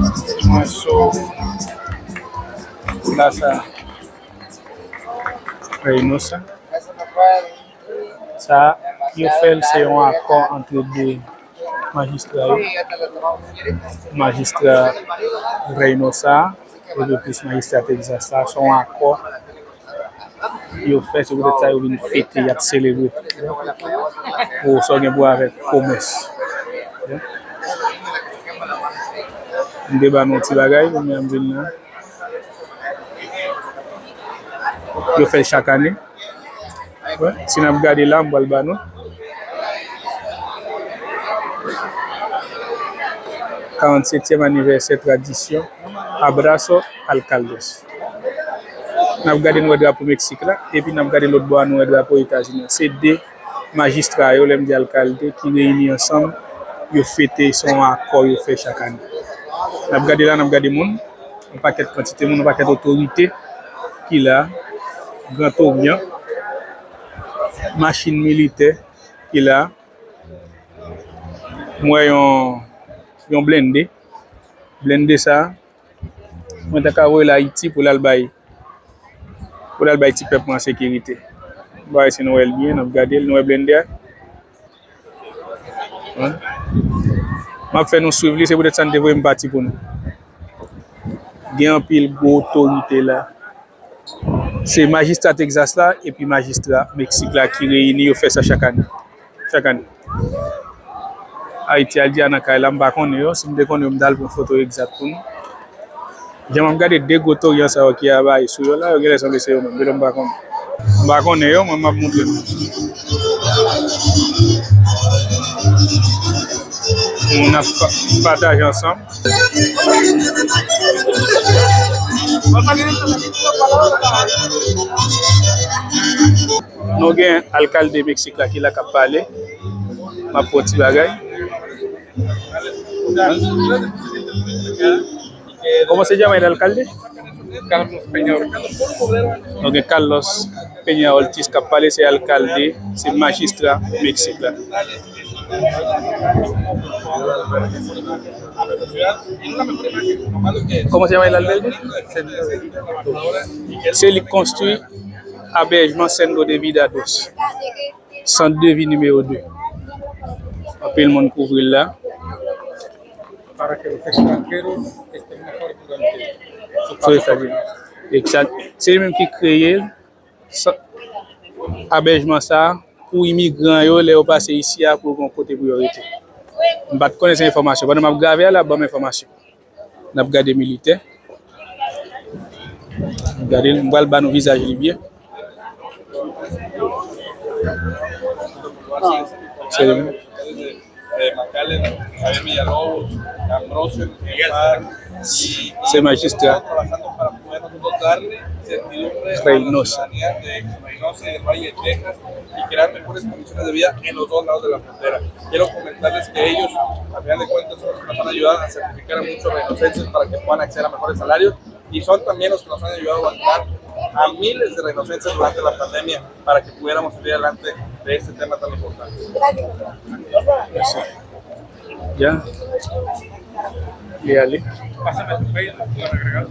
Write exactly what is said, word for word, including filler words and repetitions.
Mwen sou plas Reynosa. Sa, yo fè l, se yon akò ant de majistra yo. Majistra Reynosa epi plis majistra Texas la, se yon akò yo fè, se poutèt sa yo vin fete, y ap selebre pou sa gen pou avèk komès. M te ba nou yon ti bagay, kounye a m vin la. Yo fè l chak ane. Wè, si n ap gade la, m pral ba nou. Karannsetyèm anivèsè tradisyon Abrazo Alcaldes. N ap gade, nou wè drapo Meksik la, epi n ap gade lòt bò a, nou wè drapo Etazini an. Se de majistra yo, lè m di alkalde, ki reyini ansanm, yo fete, se yon akò yo fè chak ane. N ap gade la, n ap gade moun, yon pakèt kantite moun, yon pakèt otorite ki la, Grand Orient, machin militè ki la, m wè yon, yon blende, blende sa, mwen ta ka voye l Ayiti pou l al bay, pou l al bay ti pèp mwen an sekirite. M pa wè si nou wè l byen, n ap gade l, nou wè blende a. Wi. M ap fè nou swiv li, se poutèt sa n te voye m pati pou nou. Gen anpil gwo otorite la. Se majistra Texas la epi majistra Meksik la ki reyini, yo fè sa chak ane. Chak ane. Ayiti a di a nan kay la, m pa konnen yo. Si m te konnen yo, m t al pran foto egzat pou nou. Jan m ap gade de gwo toryan sa yo ki ap bay sou yo la, yo genlè sanble se yo menm. Menm m pa konnen. M pa konnen yo, mwen m ap montre nou. Moun ap pa-, pataje ansanm. Nou gen alkalde Meksik la ki la k ap pale. M ap pran ti bagay. Kòman se djamay alkalde? Carlos Peña Ortiz. Nou gen Carlos Peña Ortiz k ap pale, se alkalde, se majistra Meksik la. Kòman se djamay alkalde? Se li k konstwi abèjman Centro de Vida dos. Sant de vi nimewo de. Anpil moun kouvri l la. Para que los extranjeros estén mejor durante su paso por aquí. Exact. Se li menm ki kreye sa, abèjman sa a pou imigran yo, lè yo pase isi a, pou yo gen yon kote pou yo rete. M pa t konnen se enfòmasyon. Pandan m ap grave a la, ban m enfòmasyon. N ap gade militè. Gade, m pral ba nou vizaj li byen. Se, se majistra Reynosa. Y crear mejores condiciones de vida en los dos lados de la frontera. Quiero comentarles que ellos, al final de cuentas, son los que nos han ayudado a certificar a muchos reynosenses para que puedan acceder a mejores salarios y son también los que nos han ayudado a aguantar a miles de reynosenses durante la pandemia para que pudiéramos salir adelante de este tema tan importante. Ya. Li ale. Pásame tu Facebook, agregado.